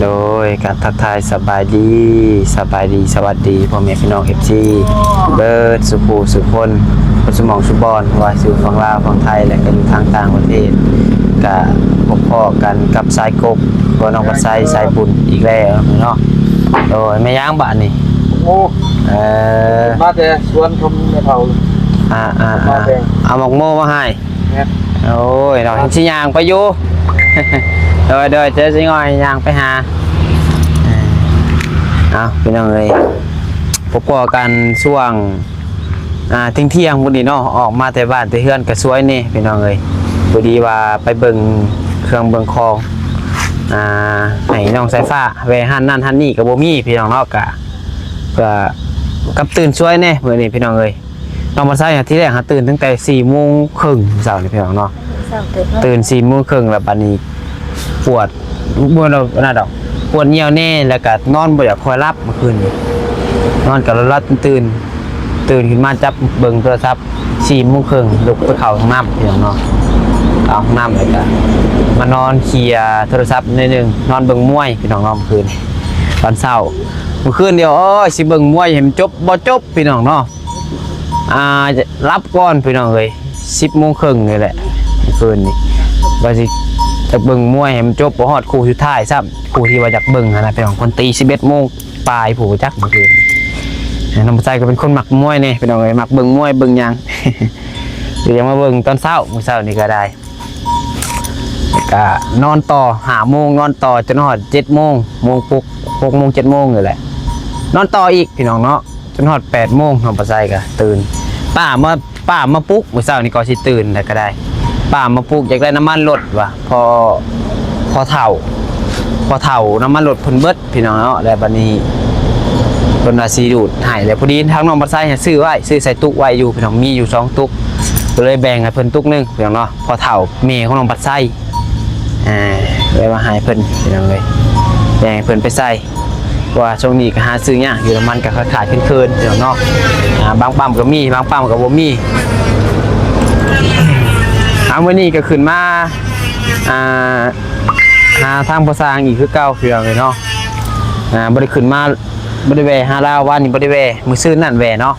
ໂດຍ ການທັກທາຍສະບາຍດີ ສະບາຍດີ ສະຫວັດດີພໍ່ແມ່ພີ່ນ້ອງ ເອັຟຊີ ເບິດສູ່ຜູ້ສູ່ຄົນ ເບິດສູ່ໝ່ອງສູ່ບ່ອນ ບໍ່ວ່າຊິຢູ່ຝັ່ງລາວ ຝັ່ງໄທ ແລະ ກໍຢູ່ທາງຕ່າງປະເທດ ກະພົບພໍ້ກັນກັບສາຍກົກ ກໍນ້ອງປາໄຊ ສາຍບຸນອີກແລ້ວເນາະ. ໂດຍ ແມ່ນຫຍັງບາດນີ້? ໂອ້ ເອີ ມາແຕ່ສວນຂອງແມ່ເຖົ້າ ອ່າໆໆ ມາແຕ່ ເອົາໝາກໂມມາໃຫ້. ແມ່ນ ໂອ້ຍ ເນາະ ຊິຍ່າງໄປຢູ່ ໂດຍໆ ເຈົ້າຊິງ່ອຍຍ່າງໄປຫາ. ເອີ ເອົາ ພີ່ນ້ອງເອີຍ ພົບພໍ້ກັນຊ່ວງ ອ່າ ທ່ຽງໆ ພຸ້ນນີ້ເນາະ ອອກມາແຕ່ບ້ານແຕ່ເຮືອນກໍສວຍແດ່ພີ່ນ້ອງເອີຍ. ພໍດີວ່າໄປເບິ່ງເຄື່ອງເບິ່ງຂອງ ອ່າ ໃຫ້ນ້ອງສາຍຟ້າ ແວ່ຮ້ານນັ້ນຮ້ານນີ້ກໍບໍ່ມີພີ່ນ້ອງເນາະ ກະ ເພື່ອກັບຕື່ນສວຍແດ່ມື້ນີ້ພີ່ນ້ອງເອີຍ. ນ້ອງປາໄຊ ທີແລກຫາຕື່ນຕັ້ງແຕ່ສີ່ໂມງເຄິ່ງເຊົ້ານີ້ພີ່ນ້ອງເນາະ ເຊົ້າຕື່ນເນາະ ຕື່ນສີ່ໂມງເຄິ່ງ ແລ້ວບາດນີ້ປວດ ບໍ່ນັ້ນດອກ ປວດຍ່ຽວແດ່ ແລ້ວກະນອນບໍ່ຢາກຄ່ອຍຫຼັບມື້ຄືນນີ້ ນອນກະຫຼັບໆຕື່ນໆ ຕື່ນຂຶ້ນມາຈັບເບິ່ງໂທລະສັບສີ່ໂມງເຄິ່ງ ລຸກໄປເຂົ້າຫ້ອງນ້ຳພີ່ນ້ອງເນາະ ເຂົ້າຫ້ອງນ້ຳ ແລ້ວກະມານອນເຄຍໂທລະສັບໜ້ອຍໜຶ່ງ ນອນເບິ່ງມວຍພີ່ນ້ອງເນາະ ມື້ຄືນ ຕອນເຊົ້າ ມື້ຄືນດຽວ ໂອ້ຍ ຊິເບິ່ງມວຍໃຫ້ມັນຈົບ ບໍ່ຈົບພີ່ນ້ອງເນາະ. ອ່າ ຫຼັບກ່ອນພີ່ນ້ອງເອີຍ ສິບໂມງເຄິ່ງນີ້ແຫຼະ ຄືນນີ້ ວ່າຊິຈະເບິ່ງມວຍໃຫ້ມັນຈົບ ບໍ່ຮອດຄູ່ສຸດທ້າຍຊ້ຳ ຄູ່ທີ່ວ່າຢາກເບິ່ງຫັ້ນນະພີ່ນ້ອງ ເພິ່ນຕີສິບເອັດໂມງປາຍ ຜູ້ຈັກມື້ຄືນ. ນ້ອງປາໄຊກໍເປັນຄົນມັກມວຍແດ່ພີ່ນ້ອງເອີຍ ມັກເບິ່ງມວຍເບິ່ງຫຍັງ ກໍຍັງມາເບິ່ງຕອນເຊົ້າ ມື້ເຊົ້ານີ້ກໍໄດ້ ກະນອນຕໍ່ຫ້າໂມງ ນອນຕໍ່ຈົນຮອດເຈັດໂມງ ໂມງປຸກ ຫົກໂມງ ເຈັດໂມງນີ້ແຫຼະ ນອນຕໍ່ອີກພີ່ນ້ອງເນາະ ຈົນຮອດແປດໂມງ ນ້ອງປາໄຊກະຕື່ນ ປ້າມາ ປ້າມາປຸກ ມື້ເຊົ້ານີ້ກໍຊິຕື່ນແລ້ວກໍໄດ້ ປ້າມາປຸກ ຢາກໄດ້ນ້ຳມັນລົດວ່າ ພໍ່ ພໍ່ເຖົ້າ ພໍ່ເຖົ້ານ້ຳມັນລົດເພິ່ນເບິດ ພີ່ນ້ອງເນາະ ແລ້ວບາດນີ້ເພິ່ນວ່າຊິດູດໃຫ້ ແລ້ວພໍດີທາງນ້ອງປາໄຊໃຫ້ຊື້ໄວ້ ຊື້ໃສ່ຕຸກໄວ້ຢູ່ພີ່ນ້ອງ ມີຢູ່ສອງຕຸກ ກໍເລີຍແບ່ງໃຫ້ເພິ່ນຕຸກໜຶ່ງພີ່ນ້ອງເນາະ ພໍ່ເຖົ້າແມ່ຂອງນ້ອງປາໄຊ ອ່າ ເລີຍວ່າໃຫ້ເພິ່ນພີ່ນ້ອງເອີຍ ແບ່ງໃຫ້ເພິ່ນໄປໃສ່ ເພາະວ່າຊ່ວງນີ້ກໍຫາຊື້ຍາກຢູ່ ນ້ຳມັນກໍຂາດໆເຂີນໆພີ່ນ້ອງເນາະ ອ່າ ບາງປ້ຳກໍມີ ບາງປ້ຳກໍບໍ່ມີ. ອ່າ ມື້ນີ້ກໍຂຶ້ນມາ ອ່າ ຫາທາງພໍ່ຊ່າງອີກຄືເກົ່າ ພີ່ນ້ອງເອີຍເນາະ ອ່າ ບໍ່ໄດ້ຂຶ້ນມາ ບໍ່ໄດ້ແວ່ຫາລາວ ວານນີ້ບໍ່ໄດ້ແວ່ ມື້ຊືນນັ້ນແວ່ເນາະ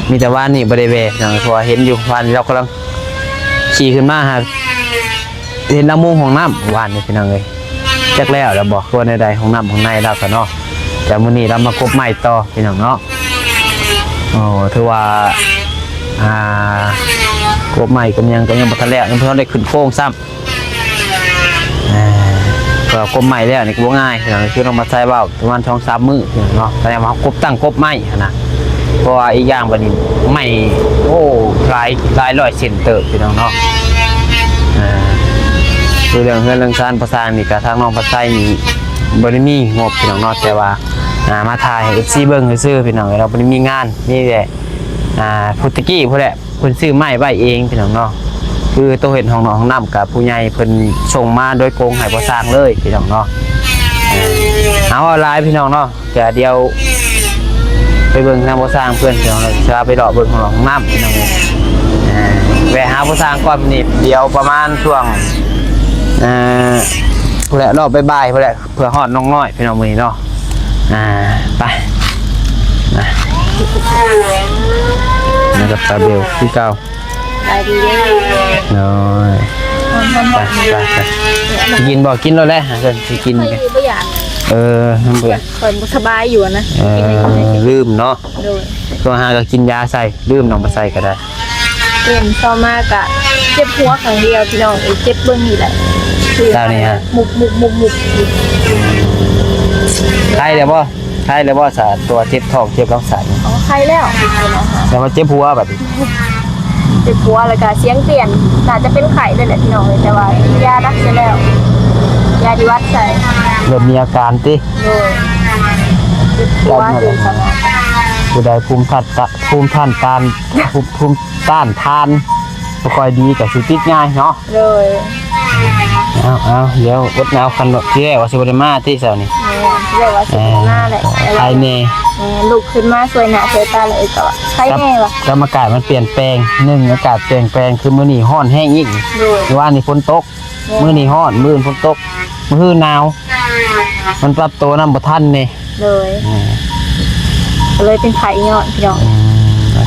ມີແຕ່ວານນີ້ບໍ່ໄດ້ແວ່ພີ່ນ້ອງ ເພາະວ່າເຫັນຢູ່ ວານນີ້ລາວກຳລັງຂີ່ຂຶ້ນມາຫາ ເຫັນລາວມຸງຫ້ອງນ້ຳວານນີ້ພີ່ນ້ອງເອີຍ ຈັກແລ້ວແລ້ວບໍ່ ຄືວ່າແນວໃດ ຫ້ອງນ້ຳຫ້ອງໃນລາວກະເນາະ ແຕ່ມື້ນີ້ລາວມາກົບໄມ້ຕໍ່ພີ່ນ້ອງເນາະ ໂອ້ ຖືວ່າ ອ່າ ກົບໄມ້ກົບຫຍັງກໍຍັງບໍ່ທັນແລ້ວ ຍັງບໍ່ທັນໄດ້ຂຶ້ນໂຄງຊ້ຳ ອ່າ ກໍກົບໄມ້ແລ້ວນີ້ກໍບໍ່ງ່າຍ ຄືນ້ອງປາໄຊເວົ້າ ປະມານສອງສາມມື້ເນາະ ແຕ່ວ່າເຮົາກົບຕັ້ງກົບໄມ້ຫັ້ນນະ ເພາະວ່າອີກຢ່າງບັດນີ້ໄມ້ ໂອ້ ຫຼາຍ ຫຼາຍຮ້ອຍເສັ້ນເຕີບພີ່ນ້ອງເນາະ ອ່າ ຄືເລື່ອງເຮືອນເລື່ອງຊານພໍ່ຊ່າງນີ້ ກະທາງນ້ອງປາໄຊນີ້ບໍ່ໄດ້ມີງົບພີ່ນ້ອງເນາະ ແຕ່ວ່າ ອ່າ ມາຖ່າຍໃຫ້ເອັຟຊີເບິ່ງຊື່ໆ ພີ່ນ້ອງ ເຮົາບໍ່ໄດ້ມີງານ ມີແຕ່ ອ່າ ພຸດຕະກີ້ພຸ້ນແຫຼະ ເພິ່ນຊື້ໄມ້ໄວ້ເອງພີ່ນ້ອງເນາະ ຄືໂຕເຮັດຫ້ອງນອນຫ້ອງນ້ຳກະຜູ້ໃຫຍ່ເພິ່ນສົ່ງມາໂດຍກົງໃຫ້ພໍ່ຊ່າງເລີຍພີ່ນ້ອງເນາະ ເອົາ ເວົ້າຫຼາຍພີ່ນ້ອງເນາະ ກະດຽວໄປເບິ່ງທາງພໍ່ຊ່າງເພິ່ນພີ່ນ້ອງເນາະ ຊິພາໄປເລາະເບິ່ງຫ້ອງນອນຫ້ອງນ້ຳພີ່ນ້ອງເອີຍ ອ່າ ແວ່ຫາພໍ່ຊ່າງກ່ອນນີ້ ດຽວປະມານຊ່ວງ ອ່າ ພຸ້ນແຫຼະ ຮອບບ່າຍໆ ພຸ້ນແຫຼະ ເພື່ອຮອດນ້ອງນ້ອຍພີ່ນ້ອງມື້ນີ້ເນາະ ອ່າ ໄປ ນະ ມາກັບສາວເບວຄືເກົ່າ ສະບາຍດີເດີ ໂດຍ ໄປ ໄປ ໄປ ຊິກິນບໍ່? ກິນໂລດແຫຼະ ຫາເພິ່ນຊິກິນ ຂ້ອຍບໍ່ຢາກ ເອີ ມັນບໍ່ຢາກ ຂ້ອຍບໍ່ສະບາຍຢູ່ນະ ເອີ ລືມເນາະ ໂດຍ ໂທຫາກໍກິນຢາໃສ່ ລືມ ນ້ອງປາໄຊກໍໄດ້ ເປັນຕໍ່ມາກະເຈັບຫົວຂ້າງດຽວພີ່ນ້ອງເອີຍ ເຈັບເບິ່ງນີ້ແຫຼະ ເຈົ້ານີ້ຮະ ມຸບໆໆໆ ໄຄແລ້ວບໍ່? ໄຄແລ້ວບໍ່? ສາ ຕົວເຈັບທ້ອງເຈັບລຳໄສ້ ອໍ ໄຄແລ້ວ ແຕ່ວ່າເຈັບຫົວບັດນີ້ ເຈັບຫົວ ແລ້ວກະສຽງປ່ຽນ ໜ້າຈະເປັນໄຂ້ເລີຍແຫຼະພີ່ນ້ອງເອີຍ ແຕ່ວ່າກິນຢາດັກໃສ່ແລ້ວ ຢາທີ່ຫວັດໃສ່ ເລີ່ມມີອາການຕິ? ໂດຍ ເຈັບຫົວ ເຈັບຂະໜາດ ຜູ້ໃດພູມຕ້ານ ຕະ ພູມຕ້ານຕານ ພູມ ພູມຕ້ານທານບໍ່ຄ່ອຍດີກໍຊິຕິດງ່າຍເນາະ ໂດຍ ເອົາໆ ດຽວອົດໜາວຄັນ ທີແລກວ່າຊິບໍ່ໄດ້ມາຕິເຊົ້ານີ້ ແມ່ນ ທີແລກວ່າຊິບໍ່ໄດ້ມາແຫຼະ ເອີ ໄຄແດ່ ແມ່ນ ລຸກຂຶ້ນມາຊ່ວຍໜ້າຊ່ວຍຕາແລ້ວ ເອີ ກໍວ່າໄຄແດ່ວ່າ ກັບອາກາດມັນປ່ຽນແປງ ໜຶ່ງ ອາກາດປ່ຽນແປງ ຄືມື້ນີ້ຮ້ອນແຮງອີກ ໂດຍ ວານນີ້ຝົນຕົກ ແມ່ນ ມື້ນີ້ຮ້ອນ ມື້ອື່ນຝົນຕົກ ມື້ຮືໜາວ ມັນປັບໂຕນຳບໍ່ທັນເດ້. ໂດຍ ອ່າ ກໍເລີຍເປັນໄຂ້ຍ້ອນພີ່ນ້ອງ. ອືມ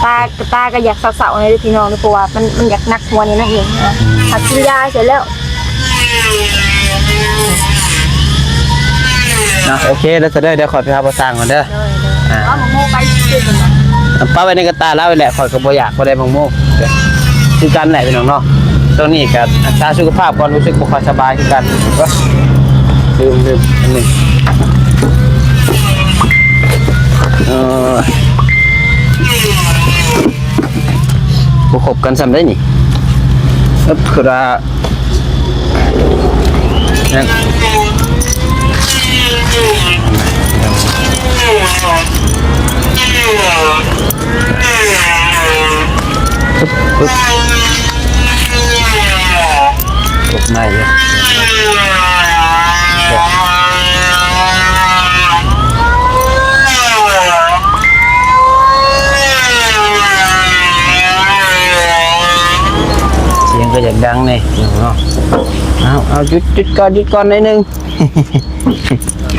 ຕາ ຕາກໍຢາກເຊົາໆແດ່ເດີພີ່ນ້ອງເດີ ເພາະວ່າມັນ ມັນຢາກໜັກຫົວນີ້ນະເອງນະ. ອືມ ຫາກິນຢາເສຍແລ້ວ. ເນາະ ໂອເຄເດີ ເດີ ດຽວຂ້ອຍໄປຫາພໍ່ຊ່າງກ່ອນເດີ. ໂດຍ ໂດຍ ອ່າ ເອົາໝາກໂມໄປຊື້ກັນບໍ່? ເອົາປະໄວ້ໃນກະຕ່າລາວນີ້ແຫຼະ ຂ້ອຍກໍບໍ່ຢາກ ບໍ່ໄດ້ໝາກໂມ ຄືກັນແຫຼະພີ່ນ້ອງເນາະ. ຊ່ວງນີ້ກໍຮັກສາສຸຂະພາບກ່ອນ ຮູ້ສຶກບໍ່ຄ່ອຍສະບາຍຄືກັນ. ລືມ ລືມອັນນີ້ ເອີ ບໍ່ຄົບກັນຊ້ຳໄດ໋ນີ້. ອຶບ ຄືວ່າ ຍັງ ອຶບ ອຶບ ຕົກໃໝ່ຢູ່. ສຽງກໍຢາກດັງແດ່ເນາະ. ເອົາ ເອົາ ຢຸດ ຢຸດກ່ອນ ຢຸດກ່ອນໜ້ອຍໜຶ່ງ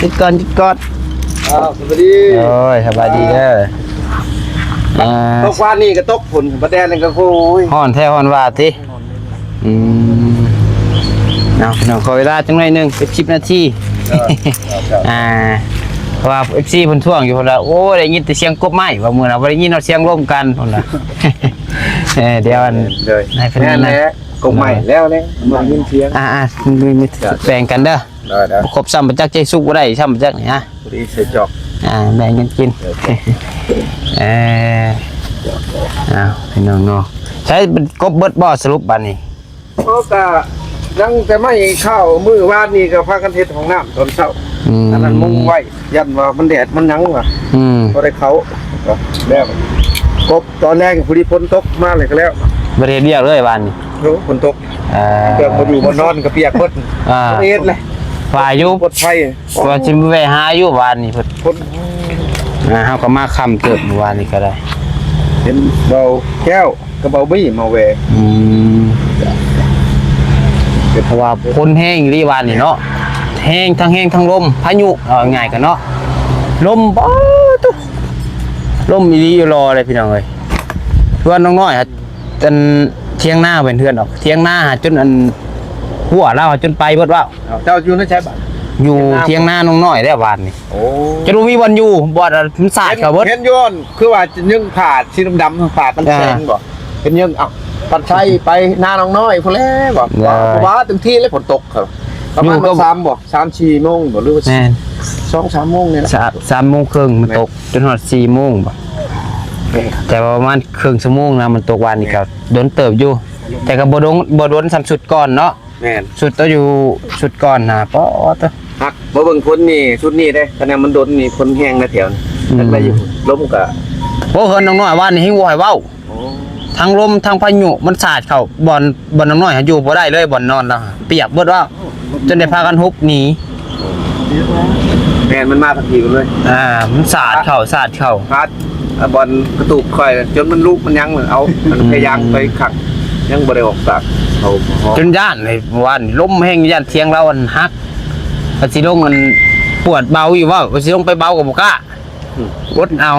ຢຸດກ່ອນ ຢຸດກ່ອນ. ອ້າວ ສະບາຍດີ. ໂອ້ຍ ສະບາຍດີເດີ. ອ່າ ຕົກວານນີ້ກໍຕົກ ຝົນ ບັດແດດນັ້ນກໍ ໂອ້ຍ ຮ້ອນແທ້ຮ້ອນວ່າຕິ. ອືມ ເອົາ ພີ່ນ້ອງ ຂໍເວລາຈັກໜ້ອຍໜຶ່ງ ເປັນສິບນາທີ. ອ່າ ເພາະວ່າເອັຟຊີເພິ່ນທ້ວງຢູ່ ເພິ່ນວ່າ ໂອ້ ໄດ້ຍິນແຕ່ສຽງກົບໄມ້ ວ່າມື້ນະ ບໍ່ໄດ້ຍິນເອົາສຽງລົມກັນ ເພິ່ນວ່າ. ເອີ ດຽວອັນ ໂດຍ ໃຫ້ເພິ່ນ ແມ່ນແຫຼະ ກົບໄມ້ແລ້ວເດ້ ບໍ່ໄດ້ຍິນສຽງ. ອ່າໆ ແບ່ງກັນເດີ. ໄດ້ໆ ບໍ່ຄົບຊ້ຳປະຈັກ ໃຈສຸກບໍ່ໄດ້ຊ້ຳປະຈັກນີ້ນະ. ພໍດີໃສ່ຈອກ ອ່າ ແບ່ງກັນກິນ. ເອີ ເອີ ອ້າວ ພີ່ນ້ອງເນາະ ໃຊ້ກົບເບິດບໍ່ສະຫຼຸບບາດນີ້? ໂອ້ ກະຍັງແຕ່ໄມ້ເຂົ້າ ມື້ວານນີ້ກໍພາກັນເຮັດຫ້ອງນ້ຳຕອນເຊົ້າ. ອືມ ອັນນັ້ນມຸງໄວ້ ຢ້ານວ່າມັນແດດມັນຫຍັງວ່າ ອືມ ບໍ່ໄດ້ເຂົ້າ. ແລ້ວກົບຕອນແລງ ພໍດີຝົນຕົກມາເລີຍກໍແລ້ວ. ບໍ່ໄດ້ເຮັດວຽກເລີຍວານນີ້. ໂອ້ ຝົນຕົກ ເອີ ເຄື່ອງບໍ່ຢູ່ບໍ່ນອນກໍປຽກເບິດ. ອ່າ ເຮັດແຫຼະ ວ່າຢູ່ ປອດໄພ ວ່າຊິໄປຫາຢູ່ວານນີ້ເພິ່ນ ຄົນ ອ່າ ເຮົາກໍມາຄ່ຳເຕີບມື້ວານນີ້ກໍໄດ້ ເຫັນເບົາແກ້ວກັບເບົາບີມາແວ່. ອືມ ເພາະວ່າຝົນແຮງອີ່ຫຼີວານນີ້ເນາະ ແຮງ ທັງແຮງທັງລົມ ພາຍຸ ເອົາງ່າຍໆກັນເນາະ ລົມ ປາດໂທ້ ລົມອີ່ຫຼີອີ່ຫຼໍ່ເລີຍພີ່ນ້ອງເອີຍ. ເຮືອນນ້ອງນ້ອຍ ອັນ ຖຽງນາເປັນເຮືອນດອກ ຖຽງນາຫາຈົນອັນ ຮົ້ວລາວຫາຈົນໄປເບິດເວົ້າ. ເຈົ້າຢູ່ໃນໃສບາດ? ຢູ່ຖຽງນາ ຖຽງນານ້ອງນ້ອຍແລ້ວບາດນີ້. ໂອ້ ຈົນບໍ່ມີບ່ອນຢູ່ ບ່ອນມັນສາດເຂົ້າເບິດ. ເຫັນ ເຫັນຢູ່ ຄືວ່າຍັງຜ້າສີດຳໆ ຜ້າກັນແສງບໍ່? ອ່າ ເຫັນຍັງ ເອົ້າ ປັນໄຊໄປນານ້ອງນ້ອຍພຸ້ນແຫຼະບໍ່? ໄດ້ ວ່າ ວ່າເຕັມທີ່ເລີຍ ຝົນຕົກ ປະມານ ຢູ່ກໍ ສາມບໍ່ ສາມສີ່ໂມງບໍ່ ຫຼືວ່າ ແມ່ນ ສອງສາມໂມງນີ້ແຫຼະ ສາມ ສາມໂມງເຄິ່ງມັນຕົກ ແມ່ນ ຈົນຮອດສີ່ໂມງບໍ່? ແມ່ນ ແຕ່ວ່າປະມານເຄິ່ງຊົ່ວໂມງນະ ມັນຕົກວານນີ້ ແມ່ນ ກໍດົນເຕີບຢູ່ ແຕ່ກໍບໍ່ດົນ ບໍ່ດົນສ່ຳຊຸດກ່ອນເນາະ. ແມ່ນ ຊຸດໂຕຢູ່ ຊຸດກ່ອນນະ ປອດໂທ້ ຫາກບໍ່ເບິ່ງຝົນນີ້ ຊຸດນີ້ເດ້ ຄັນແມ່ນມັນດົນນີ້ ຝົນແຮງນະແຖວນີ້ ອືມ ຄັນໄປຢູ່ລົມກໍ ໂອ້ ເຮືອນນ້ອງນ້ອຍວານນີ້ແຮງບໍ່ໃຫ້ເວົ້າ. ໂອ້ ທັງລົມທັງພາຍຸມັນສາດເຂົ້າ ບ່ອນ ບ່ອນນ້ອງນ້ອຍຢູ່ບໍ່ໄດ້ເລີຍ ບ່ອນນອນລາວ ປຽກເບິດວ່າ ຈົນໄດ້ພາກັນຮຸບໜີ. ແມ່ນ ມັນມາທັນທີເລີຍ ອ່າ ມັນສາດເຂົ້າ ສາດເຂົ້າ ພາດ ອ່າ ບ່ອນກະຕູບຂ້ອຍ ຈົນມັນລຸກມັນຫຍັງ ເອົາ ອືມ ພະຍາງໄປຂັງ ຍັງບໍ່ໄດ້ອອກຈາກເຂົາ ຈົນຢ້ານເລີຍ ເມື່ອວານນີ້ລົມແຮງ ຢ້ານຖຽງລາວອັນຫັກ ວ່າຊິລົງອັນ ປວດເບົາຢູ່ເວົ້າ ວ່າຊິລົງໄປເບົາກໍບໍ່ກ້າ. ອືມ ອົດເອົາ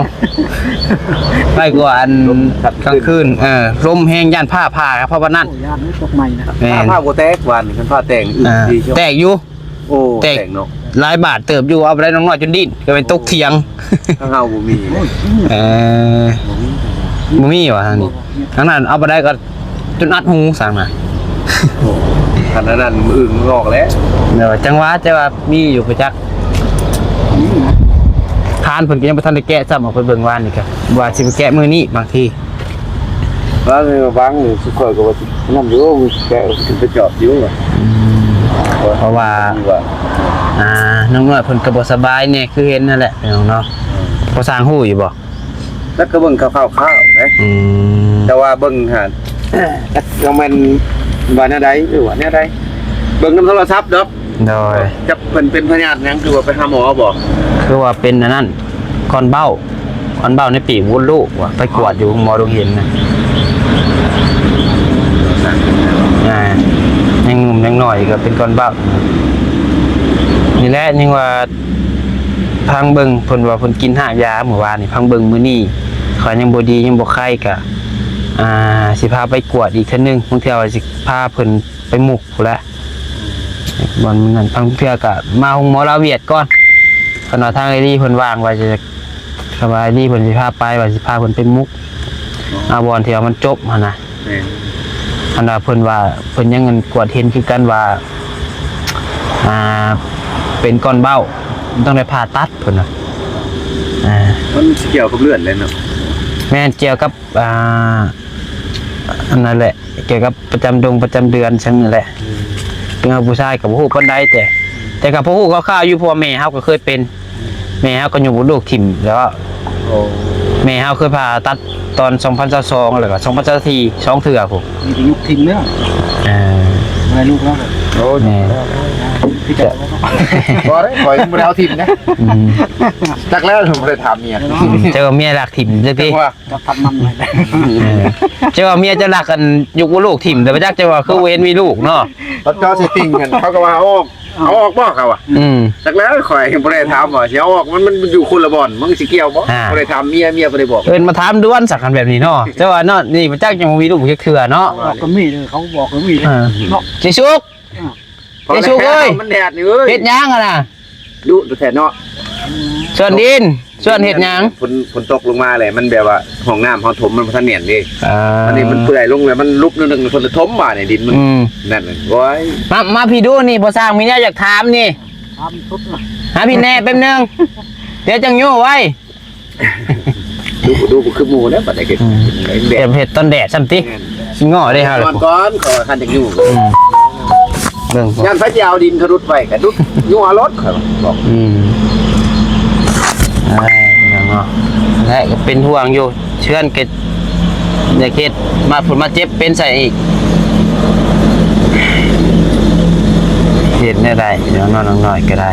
ໄປກວ່າອັນ ລົມພັດ ກາງຄືນ ເອີ ລົມແຮງ ຢ້ານຟ້າຜ່າ ເພາະວ່ານັ້ນ ໂອ້ ຢ້ານມັນຕົກໃໝ່ນະ ແມ່ນ ຟ້າຜ່າບໍ່ແຕກ ວານນີ້ຄັນຟ້າແຕກ ອ່າ ແຕກຢູ່ ໂອ້ ແຕກ ແຕກເນາະ ຫຼາຍບາດເຕີບຢູ່ ເອົາໄປໄດ້ນ້ອງນ້ອຍຈົນດີ້ນ ກໍແມ່ນຕົກຖຽງ ທາງເຮົາບໍ່ມີ ເອີ ບໍ່ມີຫວາທາງນີ້ ທາງນັ້ນເອົາໄປໄດ້ກໍ ຈົນອັດຫູສັງນະ ໂອ້ ຄັນອັນນັ້ນມື້ອື່ນມັນອອກແລ້ວ ເອີ ຈັ່ງຫວາ ແຕ່ວ່າມີຢູ່ປະຈັກ ມີນະ ຄານເພິ່ນກໍຍັງບໍ່ທັນໄດ້ແກະຊ້ຳ ເອົາໄປເບິ່ງວານນີ້ກະ ວ່າຊິໄປແກະມື້ນີ້ບາງທີ ບາງ ບາງ ສຸຂ້ອຍກໍວ່າຊິນັ້ນຢູ່ ແກະຂຶ້ນໄປຈອດຢູ່ ອືມ ເພາະວ່າ ວ່າ ອ່າ ນ້ອງນ້ອຍເພິ່ນກໍບໍ່ສະບາຍແດ່ ຄືເຫັນນັ້ນແຫຼະ ພີ່ນ້ອງເນາະ ອືມ ພໍ່ຊ່າງຮູ້ຢູ່ບໍ່? ແລ້ວກໍເບິ່ງຂ່າວໆເດ້ ອືມ ແຕ່ວ່າເບິ່ງຫາ ຈັກວ່າແມ່ນວ່າແນວໃດ ຫຼືວ່າແນວໃດ ເບິ່ງນຳໂທລະສັບດອກ ໂດຍ ຈັກເພິ່ນເປັນພະຍາດຫຍັງ ຄືວ່າໄປຫາໝໍບໍ່? ຄືວ່າເປັນອັນນັ້ນ ກ້ອນເບົ້າ ກ້ອນເບົ້າໃນປີກມົດລູກວ່າ ໄປກວດຢູ່ໂຮງໝໍດົງເຫັນນະ ອ່າ ຍັງໜຸ່ມຍັງນ້ອຍກໍເປັນກ້ອນເບົ້າ ອື ນີ້ແຫຼະ ຍັງວ່າພັງເບິ່ງ ເພິ່ນວ່າເພິ່ນກິນຮາກຢາມື້ວານນີ້ ພັງເບິ່ງມື້ນີ້ ຄັນຍັງບໍ່ດີ ຍັງບໍ່ໄຄກະ ອ່າ ຊິພາໄປກວດອີກເທື່ອໜຶ່ງ ບາງເທື່ອວ່າຊິພາເພິ່ນໄປມຸກພຸ້ນແຫຼະ ບ່ອນນັ້ນ ບາງເທື່ອກະມາໂຮງໝໍລາວຫວຽດກ່ອນ ຄັນວ່າທາງອ້າຍລີເພິ່ນວ່າງວ່າຈະ ຄັນວ່າອ້າຍລີເພິ່ນຊິພາໄປ ວ່າຊິພາເພິ່ນໄປມຸກ ເອົາບ່ອນທີ່ວ່າມັນຈົບຫັ້ນນະ. ແມ່ນ ອັນວ່າເພິ່ນວ່າ ເພິ່ນຍັງອັນກວດເຫັນຄືກັນວ່າ ອ່າ ເປັນກ້ອນເບົ້າ ຕ້ອງໄດ້ຜ່າຕັດເພິ່ນວ່າ ອ່າ ມັນຊິກ່ຽວກັບເລືອດແຫຼະເນາະ. ແມ່ນ ກ່ຽວກັບ ອ່າ ອັນນັ້ນແຫຼະ ກ່ຽວກັບປະຈຳດົງປະຈຳເດືອນຊັ້ນແຫຼະ. ອືມ ເລື່ອງຜູ້ຊາຍກໍບໍ່ຮູ້ປານໃດ ແຕ່ ແຕ່ກໍພໍຮູ້ຄ່າວໆຢູ່ ເພາະວ່າແມ່ເຮົາກໍເຄີຍເປັນ ແມ່ເຮົາກໍຍົກມດລູກຖິ້ມແລ້ວ ໂອ້ ແມ່ເຮົາເຄີຍຜ່າຕັດຕອນສອງພັນຊາວສອງ ແລ້ວກໍສອງພັນຊາວສີ່ ສອງເທື່ອພຸ້ນ ມີແຕ່ຍົກຖິ້ມແລ້ວ ເອີ ບໍ່ໄດ້ລູກແລ້ວ ໂອ້ ແມ່ນ ຄືຈະ ບໍ່ໄດ້ ຂ້ອຍບໍ່ໄດ້ເອົາຖິ້ມນະ ອືມ ຈັກແລ້ວບໍ່ໄດ້ຖາມເມຍ ເຈົ້າວ່າເມຍລັກຖິ້ມຈັກຕິ ຈັກວ່າ ຈັກພັດມັນ ເອີ ເຈົ້າວ່າເມຍເຈົ້າລັກອັນ ຍົກມດລູກຖິ້ມ ແຕ່ບໍ່ຈັກ ເຈົ້າວ່າຄືບໍ່ເຫັນມີລູກເນາະ ເຂົາເຈົ້າຊິຕິງກັນ ເຂົາກໍວ່າ ເອົາອອກ ເອົາອອກບໍ່ ເຂົາວ່າ ອືມ ຈັກແລ້ວ ຂ້ອຍບໍ່ໄດ້ຖາມວ່າຊິເອົາອອກ ມັນ ມັນຢູ່ຄົນລະບ່ອນ ມັນຊິກ່ຽວບໍ່ ອ່າ ບໍ່ໄດ້ຖາມເມຍ ເມຍບໍ່ໄດ້ບອກ ເອີ້ນມາຖາມດ່ວນ ສັກ ຄັນແບບນີ້ເນາະ ເຈົ້າວ່າເນາະ ນີ້ບໍ່ຈັກ ຍັງບໍ່ມີລູກຈັກເທື່ອເນາະ ອອກກໍມີເດີ ເຂົາບອກກໍມີເດີ ເອີ ເນາະ ເຈສຸກ ເອີ ເຈສຸກເອີຍ ມັນແດດນີ້ເອີຍ ເຮັດຫຍັງຫັ້ນນະ ດຸແທ້ເນາະ ສວນດິນ ສວນເຮັດຫຍັງ ຝົນ ຝົນຕົກລົງມາແຫຼະ ມັນແບບວ່າຫ້ອງນ້ຳເຮົາຖົມ ມັນບໍ່ທັນແໜ້ນເດ້ ອ່າ ອັນນີ້ມັນເປື່ອຍລົງແລ້ວ ມັນຫຼຸບໜຶ່ງ ເພິ່ນລະຖົມບາດນີ້ ດິນມັນ ອືມ ນັ້ນ ໂອ້ຍ ມາ ມາພີ້ດູນີ້ ພໍ່ຊ່າງມີແນວຢາກຖາມນີ້ ຖາມສຸດນະ ຫາພີ້ແນ່ແປັບໜຶ່ງ ດຽວຈັ່ງໂຍໄວ້ ດູ ດູບໍ່ຄືໝູ່ແລ້ວ ບັດນີ້ ອືມ ແດດ ເຮັດຕອນແດດຊ້ຳຕິ ແມ່ນ ຊິງໍ້ເດ້ເຮົາ ນອນກ່ອນ ຂໍຄັນຈັກຢູ່ ອືມ ເບິ່ງ ຢ້ານໃຜຊິເອົາດິນເຂົາດຸດໄວ້ ກໍດຸດຢູ່ເອົາໂລດ ຂ້ອຍວ່າ ອືມ ອ່າ ເນາະ ແລະກໍເປັນຫ່ວງຢູ່ ເຮືອນກໍຢາກເຮັດ ມາພຸ້ນມາເຈັບເປັນໃສ່ອີກ ເຮັດແນວໃດ ເນາະ ນ້ອງນ້ອຍກໍໄດ້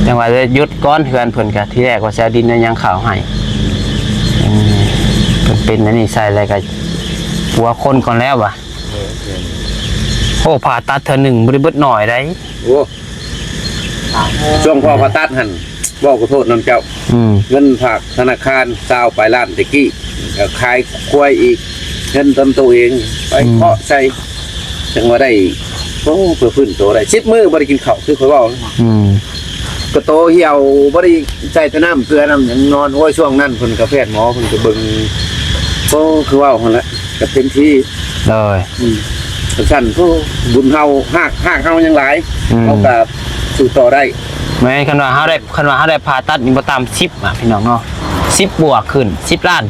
ຈັ່ງວ່າເລີຍຢຸດ ກ່ອນ ເຮືອນເພິ່ນກະ ທີແລກວ່າຊິເອົາດິນເອົາຫຍັງເຂົ້າໃຫ້ ເອີ ເພິ່ນເປັນອັນນີ້ໃສ່ແລ້ວກະ ປົວຄົນກ່ອນແລ້ວວ່າ ໂອ້ ຜ່າຕັດເທື່ອໜຶ່ງບໍ່ໄດ້ເບິດໜ້ອຍໃດ ໂອ້ ຊ່ວງພໍ່ຜ່າຕັດຫັ້ນ ເວົ້າຂໍໂທດນຳເຈົ້າ ອືມ ເງິນຝາກທະນາຄານຊາວປາຍລ້ານແຕ່ກີ້ ກໍຂາຍຄວາຍອີກ ເງິນນຳໂຕເອງ ໄປ ອືມ ເຄາະໃສ່ ຈັ່ງວ່າໄດ້ ໂອ້ ເພື່ອຟື້ນໂຕໄດ້ ສິບມື້ບໍ່ໄດ້ກິນເຂົ້າ ຄືຂ້ອຍເວົ້າ ອືມ ກະໂຕຫ່ຽວ ບໍ່ໄດ້ໃສ່ແຕ່ນ້ຳເກືອນ້ຳຫຍັງ ນອນ ໂອ້ຍ ຊ່ວງນັ້ນເພິ່ນກະ ແພດໝໍເພິ່ນກະເບິ່ງ ໂອ້ ຄືເວົ້າຫັ້ນແຫຼະ ກະເຕັມທີ່ ໂດຍ ອືມ ຈັ່ງຊັ້ນ ໂອ້ ບຸນເຮົາ ຮາກ ຮາກເຮົາຍັງຫຼາຍ ອືມ ເຮົາກະສູ້ຕໍ່ໄດ້ ແມ່ນ ຄັນວ່າເຮົາໄດ້ ຄັນວ່າເຮົາໄດ້ຜ່າຕັດນີ້ບໍ່ຕ່ຳສິບອະ ພີ່ນ້ອງເນາະ ສິບບວກຂຶ້ນ ສິບລ້ານ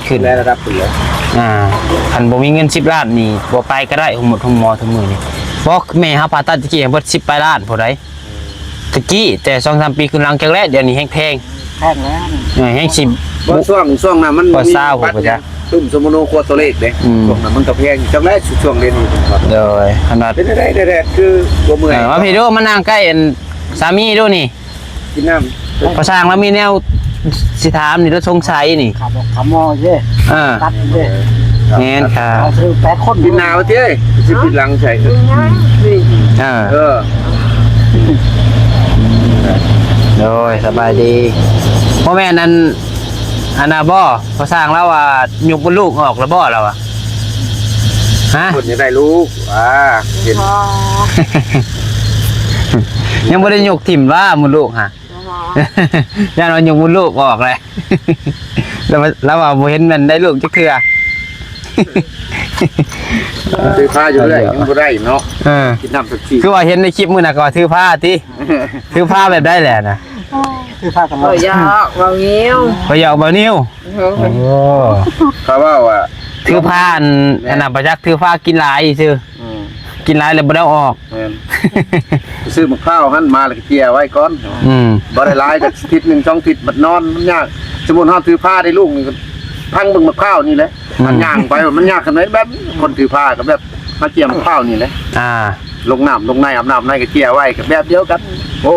ຂຶ້ນ ໄດ້ລະດັບຂຶ້ນແລ້ວ ອ່າ ຄັນບໍ່ມີເງິນສິບລ້ານນີ້ ບໍ່ໄປກໍໄດ້ ໂຮງໝົດໂຮງໝໍທຸກມື້ນີ້ ເພາະແມ່ເຮົາຜ່າຕັດຕະກີ້ເບິດສິບປາຍລ້ານພຸ້ນໃດ ຕະກີ້ ແຕ່ສອງສາມປີຂຶ້ນຫຼັງ ຈັກແລ້ວ ດຽວນີ້ແຮງແພງ ແພງແລ້ວ ເອີ ແຮງຊິ ບໍ່ ຊ່ວງ ຊ່ວງນັ້ນມັນບໍ່ມີ ຊາວ ບັດ ປະຈັກ ປຶ້ມສະໂມໂນ ຄວດໂຕເລກເດ້ ອືມ ຊ່ວງນັ້ນມັນກໍແພງ ຈັກແລ້ວ ຊ່ວງດຽວນີ້ ໂດຍ ຂະໜາດ ເປັນໄດ ແດດໆ ຄືບໍ່ເມື່ອຍ ເອີ ມາພີ້ດູ ມານັ່ງໃກ້ອັນສາມີດູນີ້ ກິນນ້ຳ ພໍ່ຊ່າງລາວມີແນວຊິຖາມນີ້ ລາວສົງໄສນີ້ ຂາບອອກຂາມອເດ້ ເອີ ຕັດເດ້ ແມ່ນຄ່ະ ເອົາຊື່ແປດຄົນ ປີໜ້າວ່າຕິເອີຍ ຊິປີຫຼັງໃສ່ ເອີ ເອີ ໂດຍ ສະບາຍດີ ບໍ່ແມ່ນອັນ ອັນນ່າບໍ່ ພໍ່ຊ່າງລາວວ່າ ຍຸກມົດລູກອອກແລ້ວບໍ່ລາວວ່າ ຮະ ເພິ່ນຢາກໄດ້ລູກ ອ່າ ເຫັນ ຍັງບໍ່ໄດ້ຍົກຖິ້ມວ່າ ມົດລູກຫະ ບໍ່ ຢ້ານວ່າຍຸກມົດລູກອອກແຫຼະ ລາວວ່າ ລາວວ່າບໍ່ເຫັນແມ່ນໄດ້ລູກຈັກເທື່ອ ຖືພາຢູ່ເລື້ອຍ ຍັງບໍ່ໄດ້ເນາະ ເອີ ກິນນ້ຳເປັບຊີ ຄືວ່າເຫັນໃນຄລິບມື້ນັ້ນກໍວ່າຖືພາຕິ ຖືພາແບບໃດແຫຼະນະ ຖືພາກັນ ບໍ່ຢາກເວົ້ານິ້ວ ບໍ່ຢາກເວົ້ານິ້ວ ໂອ້ ເຂົາເວົ້າວ່າ ຖືພາອັນ ອັນນັ້ນ ບໍ່ຈັກ ຖືພາກິນຫຼາຍຊື່ ອືມ ກິນຫຼາຍແລ້ວບໍ່ໄດ້ເອົາອອກ ແມ່ນ ຊື້ໝາກພ້າວຫັ້ນມາແລ້ວກໍເຈຍໄວ້ກ່ອນ ອືມ ບໍ່ໄດ້ຫຼາຍກໍທິດໜຶ່ງສອງທິດ ບັດນອນມັນຍາກ ສົມມຸດເຮົາຖືພາໄດ້ລູກນີ້ ພັງເບິ່ງໝາກພ້າວນີ້ແຫຼະ ອືມ ມັນຍ່າງໄປ ມັນຍາກຂະໜາດແບບຄົນຖືພາກໍແບບມາເຈຍໝາກພ້າວນີ້ແຫຼະ ອ່າ ລົງນ້ຳລົງໃນ ອາບນ້ຳໃນກໍເຈຍໄວ້ ກໍແບບດຽວກັນ ໂອ້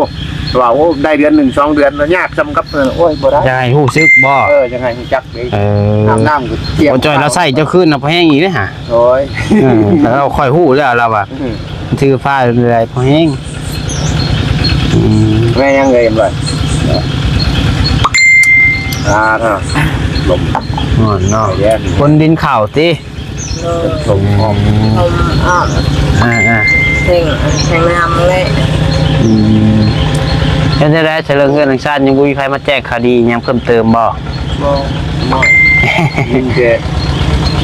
ວ່າ ໂອ້ ໄດ້ເດືອນໜຶ່ງສອງເດືອນແລ້ວຍາກສ່ຳກັບ ໂອ້ຍ ບໍ່ໄດ້ ຢາກໃຫ້ຮູ້ສຶກບໍ່ ເອີ ຢາກໃຫ້ຮູ້ຈັກເດ້ ເອີ ອາບນ້ຳກໍເຈຍ ບໍ່ຈ່ອຍລາວໃຊ້ເຈົ້າຄືນນະ ພໍແຮງອີກເດ້ຫາ ໂອ້ຍ ເອີ ລາວຄ່ອຍຮູ້ແລ້ວລາວວ່າ ອືມ ຖືພາໄດ້ພໍແຮງ ແມ່ນຫຍັງເອີຍ ເຫັນບໍ່? ອ່າ ເນາະ ລົມ ຮ້ອນເນາະ ແດດ ຝົນດິນເຂົ້າຕິ? ໂດຍ ລົມຫອມ ລົມອອກ ອ່າໆ ແຮງ ແຮງງາມແຫຼະ ອືມ ເຮັດຈັ່ງໃດ ເລື່ອງເຮືອນເລື່ອງຊານ ຍັງບໍ່ມີໃຜມາແຈ້ງຂ່າວດີຫຍັງເພີ່ມເຕີມບໍ່? ບໍ່ ບໍ່ ມີແຕ່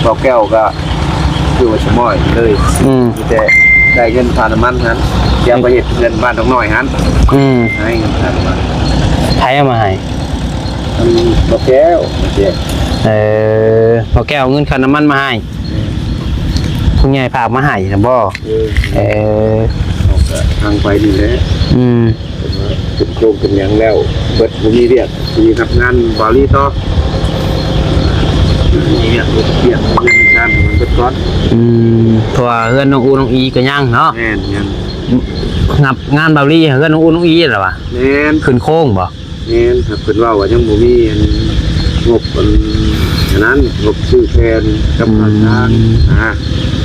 ບໍ່ແກ້ວກໍຄືວ່າສະໝອຍເລີຍ ອືມ ມີແຕ່ໄດ້ເງິນຄ່ານ້ຳມັນຫັ້ນ ຈະໄປເຮັດເຮືອນບ້ານດອກນ້ອຍຫັ້ນ ອືມ ໃຫ້ເງິນຄ່ານ້ຳມັນ ໃຜເອົາມາໃຫ້? ອັນບໍ່ແກ້ວ ບໍ່ແກ້ວ ເອີ ບໍ່ແກ້ວເອົາເງິນຄ່ານ້ຳມັນມາໃຫ້ ແມ່ນ ຜູ້ໃຫຍ່ຝາກມາໃຫ້ນະບໍ່? ເອີ ເອີ ເຮົາກໍທາງໄປນີ້ແຫຼະ ອືມ ເປັນໂຄງເປັນຫຍັງແລ້ວເບິດ ບໍ່ມີວຽກ ຊິຮັບງານບາວລີຕໍ່ ມີວຽກ ວຽກເຮືອນວຽກຊານໃຫ້ມັນເບິດກ່ອນ ອືມ ເພາະວ່າເຮືອນນ້ອງອູນ້ອງອີກໍຍັງເນາະ ແມ່ນ ຍັງ ຮັບງານບາວລີ ເຮືອນນ້ອງອູນ້ອງອີແຫຼະຫວາ ແມ່ນ ຂຶ້ນໂຄງບໍ່? ແມ່ນ ຫາກເພິ່ນເວົ້າວ່າຍັງບໍ່ມີອັນ ງົບອັນ ອັນນັ້ນ ງົບຊື້ແຜ່ນກັບ ອືມ ຂ້າງທາງນະ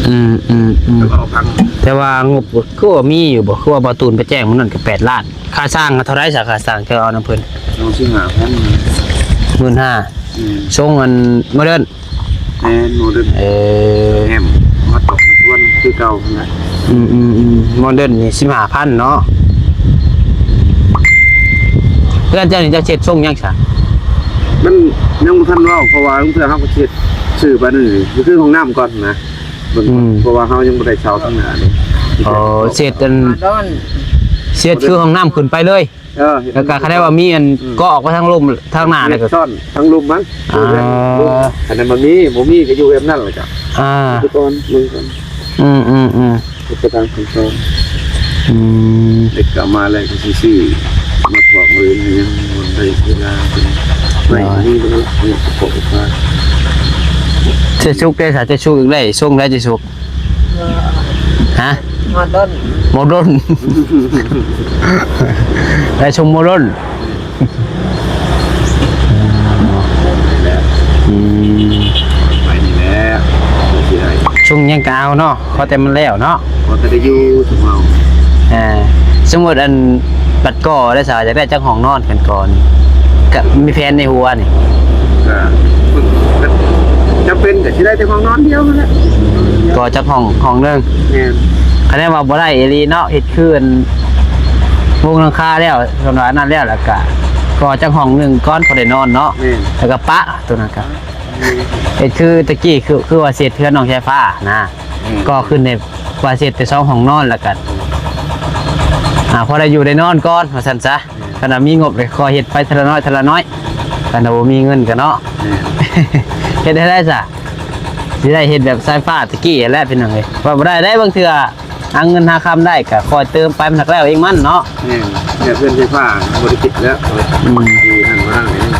ອືມ ອືມ ອືມ ແຕ່ວ່າງົບຄືວ່າມີຢູ່ບໍ່? ຄືວ່າບ່າວຕູນໄປແຈ້ງມື້ນັ້ນກໍແປດລ້ານ ຄ່າສ້າງເທົ່າໃດຊະ? ຄ່າສ້າງເຈົ້າເອົານຳເພິ່ນ ເອົາສິບຫ້າພັນ ໝື່ນຫ້າ ອືມ ຊົງອັນໂມເດີນ ແມ່ນ ໂມເດີນ ເອີ ແຮມ ມາຕອກມາຊວນຄືເກົ່າຫັ້ນແຫຼະ ອືມໆໆ ໂມເດີນນີ້ສິບຫ້າພັນເນາະ ເຮືອນເຈົ້ານີ້ເຈົ້າເຮັດຊົງຫຍັງຊະ? ມັນຍັງບໍ່ທັນເວົ້າ ເພາະວ່າລາງເທື່ອເຮົາກໍເຮັດຊື່ບາດໜຶ່ງ ຄືຫ້ອງນ້ຳກ່ອນນະ ເບິ່ງ ອືມ ເພາະວ່າເຮົາຍັງບໍ່ໄດ້ເຊົ່າທາງໜ້າເດ້ ອໍ ເຮັດອັນ ເຮັດຄືຫ້ອງນ້ຳຂຶ້ນໄປເລີຍ ເອີ ແລ້ວກໍຄັນໄດ້ວ່າມີອັນ ອືມ ກໍອອກໄປທາງລຸ່ມທາງໜ້າ ເຮັດ ແລ້ວກໍຊ້ອນທາງລຸ່ມມັນ ອ່າ ອັນນັ້ນມັນມີ ບໍ່ມີກໍຢູ່ແບບນັ້ນແຫຼະ ອ່າ ໄປກ່ອນ ເບິ່ງກ່ອນ ອືມໆໆ ເຮັດໄປຕາມຂັ້ນຕອນ ອືມ ເດັກກໍມາແລ້ວກໍຊິຊື້ ມາຖອກເລີຍ ຍັງບໍ່ໄດ້ເວລາເປັນ ໄດ້ ໂດຍ ນີ້ມັນເຮັດປະກອບອອກມາ ເຈສຸກເດ້ຊະ ເຈສຸກອີກແລ້ວ ຊົງໄດ້ເຈສຸກ ຮະ ໂມເດີນ ໂມເດີນ ໄດ້ຊົງໂມເດີນ ອືມ ໄປນີ້ແຫຼະ ຊິໄດ້ ຊົງຫຍັງກໍເອົາເນາະ ຂໍແຕ່ມັນແລ້ວເນາະ ຂໍແຕ່ໄດ້ຢູ່ຊຸມເຮົາ ອ່າ ສົມມຸດອັນ ບັດກໍ່ໄດ້ຊະ ຢາກໄດ້ຈັກຫ້ອງນອນກັນກ່ອນ ກະມີແຜນໃນຫົວນີ້ ກະ ກະຈຳເປັນກະຊິໄດ້ແຕ່ຫ້ອງນອນດຽວຫັ້ນແຫຼະ ກໍ່ຈັກຫ້ອງ ຫ້ອງໜຶ່ງ ແມ່ນ ຄັນແນວວ່າບໍ່ໄດ້ອີ່ຫຼີເນາະ ເຮັດຄືອັນມຸງຫຼັງຄາແລ້ວ ສ່ວນວ່າອັນນັ້ນແລ້ວ ແລ້ວກະກໍ່ຈັກຫ້ອງໜຶ່ງກ່ອນ ພໍໄດ້ນອນເນາະ ແມ່ນ ແລ້ວກະປະໂຕນັ້ນກະ ເຮັດຄືຕະກີ້ ຄື ຄືວ່າເຮັດເຮືອນນ້ອງສາຍຟ້ານະ ອືມ ກໍ່ຂຶ້ນໃຫ້ວ່າເຮັດແຕ່ສອງຫ້ອງນອນ ແລ້ວກໍ ອ່າ ພໍໄດ້ຢູ່ໄດ້ນອນກ່ອນວ່າຊັ້ນຊະ ອືມ ຄັນວ່າມີງົບແລ້ວຄ່ອຍເຮັດໄປເທື່ອລະນ້ອຍເທື່ອລະນ້ອຍ ຄັນວ່າບໍ່ມີເງິນກໍເນາະ ອືມ ເຮັດໃຫ້ໄດ້ຊະ ຊິໄດ້ເຮັດແບບສາຍຟ້າຕະກີ້ຫັ້ນແຫຼະພີ່ນ້ອງເອີຍ ວ່າບໍ່ໄດ້ເດ້ ບາງເທື່ອ ຫາເງິນຫາຄຳໄດ້ກໍຄ່ອຍເຕີມໄປ ມັນຫາກແລ້ວເອງມັນເນາະ ແມ່ນ ແບບເຮືອນໄຟຟ້າບໍ່ໄດ້ຄິດແລ້ວ ອືມ ທີ່ຫັ້ນມາຫັ້ນ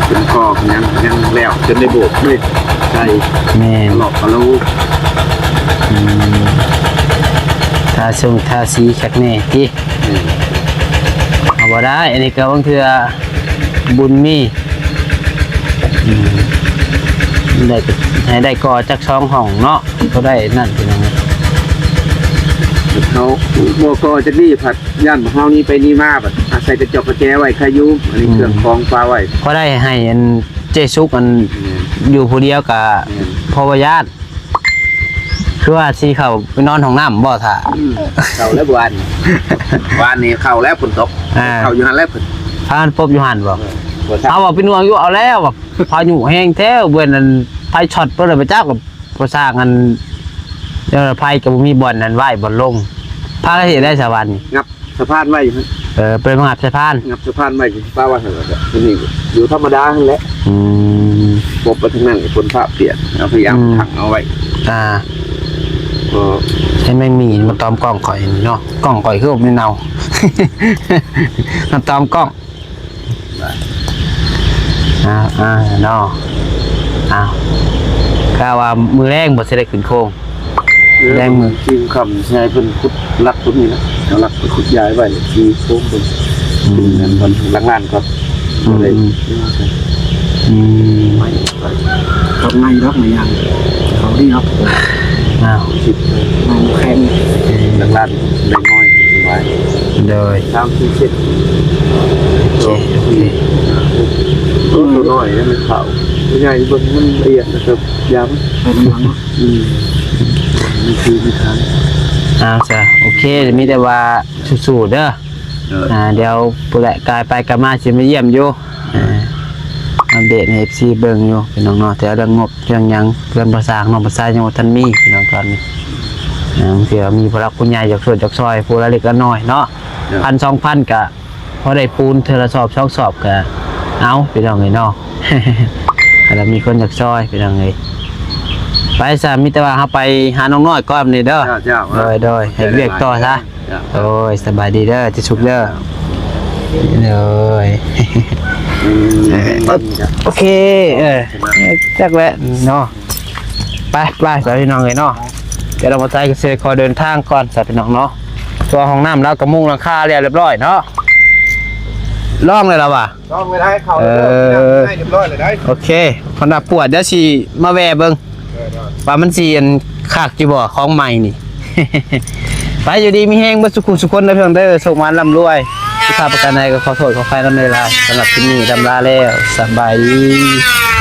ເປັນກໍ່ເປັນຫຍັງ ຍັງແລ້ວຈົນໄດ້ໂບກໄດ້ໃສ່ ແມ່ນ ຕະຫຼອກກະໂລ ອືມ ທາຊົງທາສີຄັກແນ່ຕິ ອືມ ເອົາບໍ່ໄດ້ ອັນນີ້ກໍບາງເທື່ອ ບຸນມີ ອືມ ໄດ້ ໃຫ້ໄດ້ກໍ່ຈັກສອງຫ້ອງເນາະ ກໍໄດ້ນັ້ນພີ່ນ້ອງ ເຮົາບໍ່ກໍ່ຈັກນີ້ພັດຢ້ານເຮົານີ້ໄປນີ້ມາ ບັດອາໄສກະຈອກກະແຈໄວ້ໃຄຢູ່ ອັນນີ້ ອືມ ເຄື່ອງຂອງປະໄວ້ ພໍໄດ້ໃຫ້ອັນເຈສຸກອັນ ແມ່ນ ຢູ່ຜູ້ດຽວກະ ແມ່ນ ພໍວ່າຢ້ານ ຄືວ່າຊິເຂົ້າໄປນອນຫ້ອງນ້ຳບໍ່ຖ້າ ອືມ ເຂົ້າແລ້ວວານ ວານນີ້ເຂົ້າແລ້ວຝົນຕົກ ອ່າ ເຂົ້າຢູ່ຫັ້ນແລ້ວເພິ່ນ ພາກັນປົບຢູ່ຫັ້ນບໍ່ ເອີ ເຮົາວ່າເປັນຫ່ວງຢູ່ ເອົາແລ້ວ ພາຍຸແຮງແທ້ ເບິ່ງອັນໄຟຊັອດເບິ່ງແລ້ວໄປຈັກ ບໍ່ສ້າງອັນ ເຈົ້າໄຟກໍບໍ່ມີບ່ອນນັ້ນໄວ້ ບ່ອນລົງ ພາກັນເຮັດໄດ້ສະຫວັນນີ້ ງັບສະພານໄວ້ຢູ່ຫັ້ນ ເອີ ໄປມາງັບສະພານ ງັບສະພານໄວ້ ຊິປະໄວ້ຫັ້ນແຫຼະ ນີ້ຢູ່ທຳມະດາຫັ້ນແຫຼະ ອືມ ປົບໄປທາງນັ້ນ ຄົນພາປຽກ ເອົາພະຍາຍາມ ອືມ ຂັງເອົາໄວ້ ອ່າ ກໍໃຫ້ແມງໝີມາຕອມກ້ອງຂ້ອຍເນາະ ກ້ອງຂ້ອຍຄືບໍ່ແມ່ນເນົ່າ ມາຕອມກ້ອງ ອ້າວ ອ້າວ ເນາະ ອ້າວ ກະວ່າມື້ແລງບໍ່ຊິໄດ້ຂຶ້ນໂຄງ ເອີ ແລງມື້ ຊິຄ່ຳຊິໃຫ້ເພິ່ນຂຸດຫຼັກຕົວນີ້ນະ ເອົາຫຼັກໄປຂຸດຢາຍໄວ້ ຊິໂຄງເພິ່ນ ອືມ ເປັນອັນເພິ່ນຫຼັກລ້ານກ່ອນ ອືມ ກໍເລີຍ ອືມ ອືມ ໄມ້ ເຂົາງ່າຍດອກ ໄມ້ຍາງ ເຂົາດີເນາະ ອ້າວ ຄິດ ໄມ້ແຂງ ຫຼັກລ້ານໄດ້ນ້ອຍ ໂດຍ ສາມສີ່ເຊັນ ໂອເຄ ໂຕນ້ອຍນັ້ນເຂົາ ຜູ້ໃຫຍ່ເບິ່ງມັນລະອຽດນະຄັບ ຢາມ ອືມ ມີທີ່ມີທາງ ເອົາຊະ ໂອເຄ ມີແຕ່ວ່າສູ້ໆເດີ ໂດຍ ອ່າ ດຽວພຸ້ນແຫຼະ ກາຍໄປກາຍມາຊິມາຢ້ຽມຢູ່ ອ່າ ອັບເດດໃຫ້ເອັຟຊີເບິ່ງຢູ່ພີ່ນ້ອງເນາະ ແຕ່ເລື່ອງງົບເລື່ອງຫຍັງ ເລື່ອງພາສາຂອງນ້ອງພາສາຍັງບໍ່ທັນມີພີ່ນ້ອງຕອນນີ້ ອ່າ ບາງເທື່ອມີຜູ້ຫຼັກຜູ້ໃຫຍ່ຢາກຊ່ວຍຢາກຊ່ອຍຜູ້ລະເລັກລະນ້ອຍເນາະ ໂດຍ ພັນສອງພັນກະພໍໄດ້ປູນເທື່ອລະສອບສອງສອບກະເອົາພີ່ນ້ອງເອີຍເນາະ ຄັນວ່າມີຄົນຢາກຊ່ອຍພີ່ນ້ອງເອີຍ ໄປຊະ ມີແຕ່ວ່າເຮົາໄປຫານ້ອງນ້ອຍກ່ອນນີ້ເດີ ເຈົ້າ ເຈົ້າ ໂດຍ ໂດຍ ເຈົ້າ ເຮັດວຽກຕໍ່ຊະ ເຈົ້າ ໂດຍ ສະບາຍດີເດີ ທີ່ສຸກເດີ ໂດຍ ອືມ ໂອເຄ ເອີ ຈັກແຫຼະເນາະ ໄປ ໄປ ໄປພີ່ນ້ອງເອີຍເນາະ ດຽວລາວບໍ່ໃຊ້ກໍຊິຂໍເດີນທາງກ່ອນຊະພີ່ນ້ອງເນາະ ຕົວຫ້ອງນ້ຳລາວກໍມຸງຫຼັງຄາແລ້ວຮຽບຮ້ອຍເນາະ ລອງແລ້ວລະວ່າ ລອງໄວ້ໄດ້ ເຂົ້າ ເອີ ໄດ້ຮຽບຮ້ອຍແລ້ວໄດ໋ ໂອເຄ ຄັນວ່າປວດດຽວຊິມາແວ່ເບິ່ງ ເອີ ວ່າມັນຊິອັນຄັກຢູ່ບໍ່ ຂອງໃໝ່ນີ້ ໄປ ຢູ່ດີມີແຮງເບິດສຸຂູສຸຄົນເດີ ເພິ່ນເດີ ໂຊກໝານລ່ຳລວຍ ຜິດພາດປະການໃດກໍຂໍໂທດຂໍອະໄພນຳຫຼາຍໆ ສຳລັບຄລິບນີ້ລ່ຳລາແລ້ວ ສະບາຍດີ.